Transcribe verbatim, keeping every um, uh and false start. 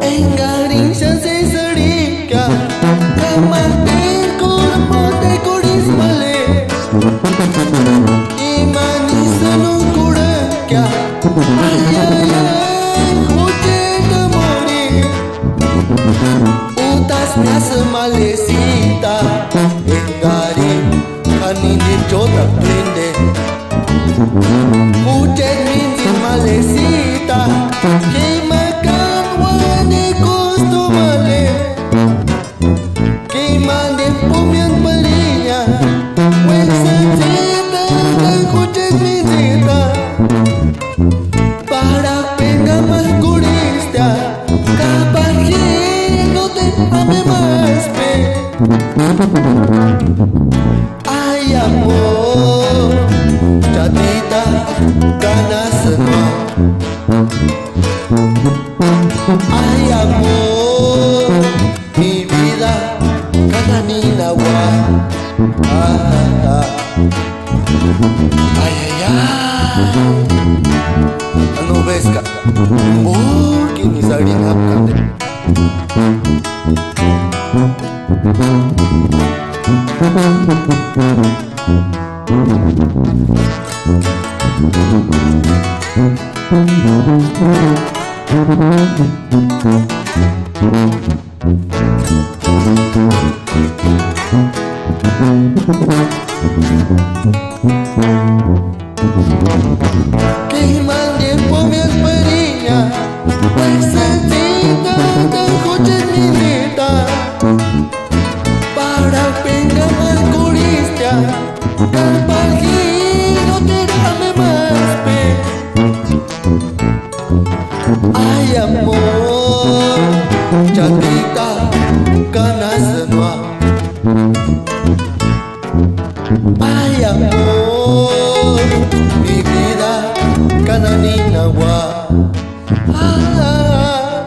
Engarinha sensorica, kama te kurmo te kurismale. Imani sanu kurankia, ayaya, jucheta mori. Utas me hace malecita, engari, ani de chota prende. Uchet minzi malecita, keimakan wani kustu male. Keimande pumian pariña, wexatsita, uchet minzita. Para penga más kuristia, kapajino te ame más pe. Ay amor, chatita, kanasnua. Ay amor, mi vida, kananinawa. Ah, ah, ah. Ay, ay, ay. Anubesca. Porque ni sabía nada. Queimando en pomias pariña, pues sentida de coches minita. Para penga más curistia, tan pajino te dame más pe. Ay amor, chatita, kanasnua. Ay amor, mi vida, kananinawa. Ah.